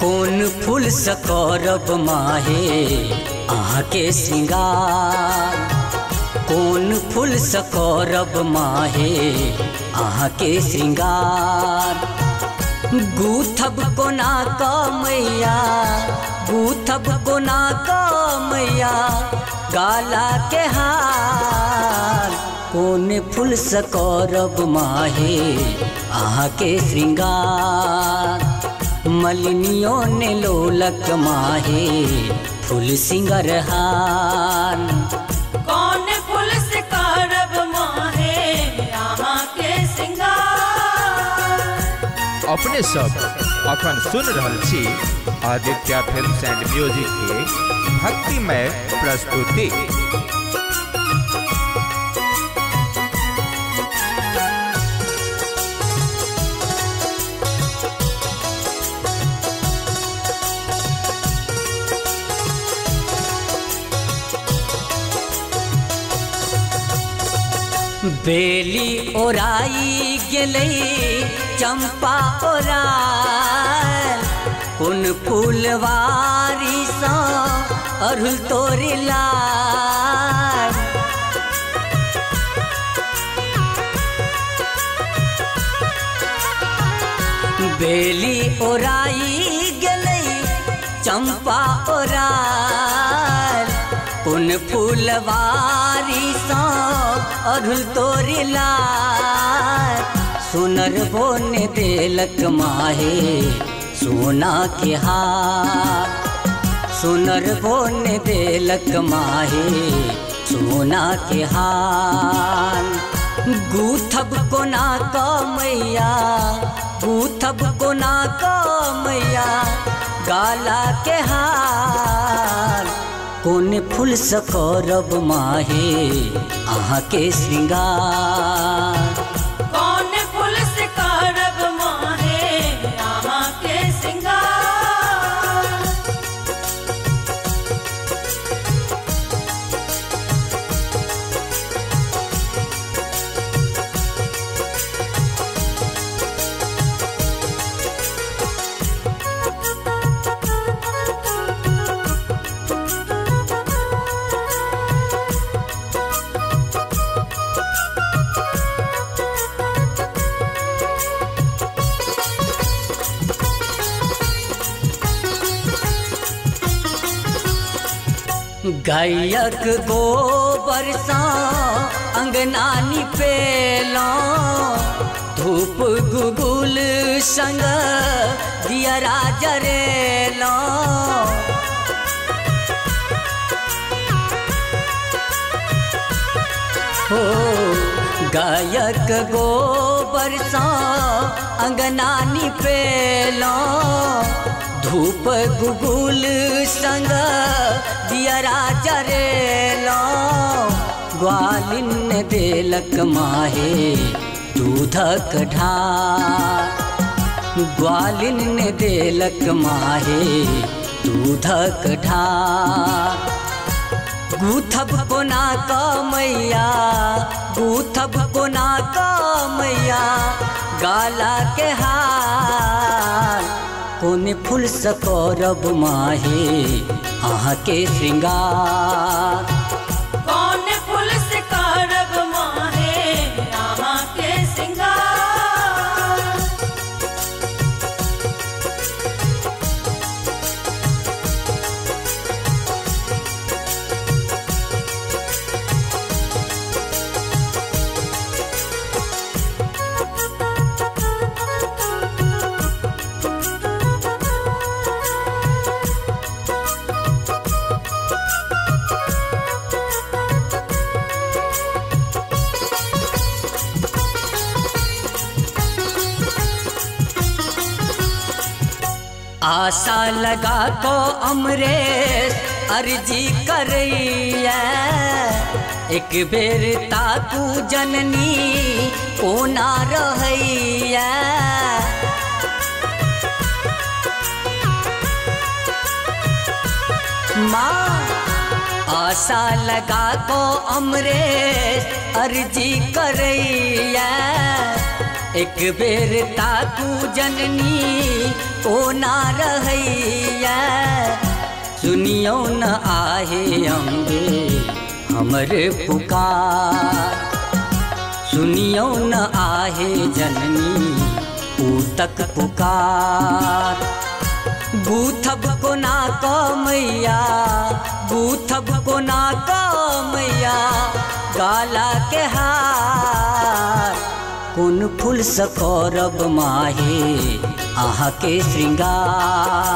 कोन फूल से करब माहे अहाँ के श्रृंगार, कोन फूल से करब माहे अहाँ के श्रृंगार। गूथब कोना क मैया, गूथब कोना क मैया गाला के हार, कोन फूल से करब माहे अहाँ के श्रृंगार। मलिनियों ने लोलक माहे फूल सिंगरहार, कौन फूल से करब माहे अहाँ के श्रृंगार। अपने सब अखन सुन रहल छी आदित्य फिल्म्स एंड म्यूजिक के भक्तिमय प्रस्तुति। बेली ओराई गेलै चंपा ओरायल, कोन फूलवारी सँ अड़हुल तोड़ि लायल। बेली ओराई गेलै चंपा ओरायल, कोन फूलवारी सँ अड़हुल तोड़ि लायल। सुनर बोन देलक माहे सोना के हार, सुनर बोन देलक माहे सोना के हार। गूथब कोना क मैया, गूथब कोना क मैया गाला के हार, कोन फूल से करब माहे अहाँ के श्रृंगार। कौन फूल से करब माहे अहाँ के श्रृंगार। गायक गोबर सँ अंगना निपेलौं, धूप गुगुल संग दियरा जरेलौं। हो गायक गोबर सँ अंगना निपेलौं, धूप गुगुल संग दियरा जरेलौं। ग्वालिन देलक माहे दूधक ढार, ग्वालिन देलक माहे दूधक ढार। गूथब कोना क मैया, गूथब कोना क मैया गाला के हार, कोन फूल से करब माहे अहाँ के श्रृंगार। कौन फूल से करब माहे अहाँ के श्रृंगार। आशा लगा को अमरेश अर्जी करैया, एक बेर ताकू जननी कोना रहैया। माँ आशा लगा को अमरेश अर्जी करैया, एक बेर ताकू जननी कोना रहैया। सुनियो न आहे अम्बे हमर पुकार, सुनियो न आहे जननी ऊतक पुकार। गूथब कोना क मैया, गूथब कोना क मैया गाला के हार। कोन फूल सँ करब माहे अहाँ के श्रृंगार।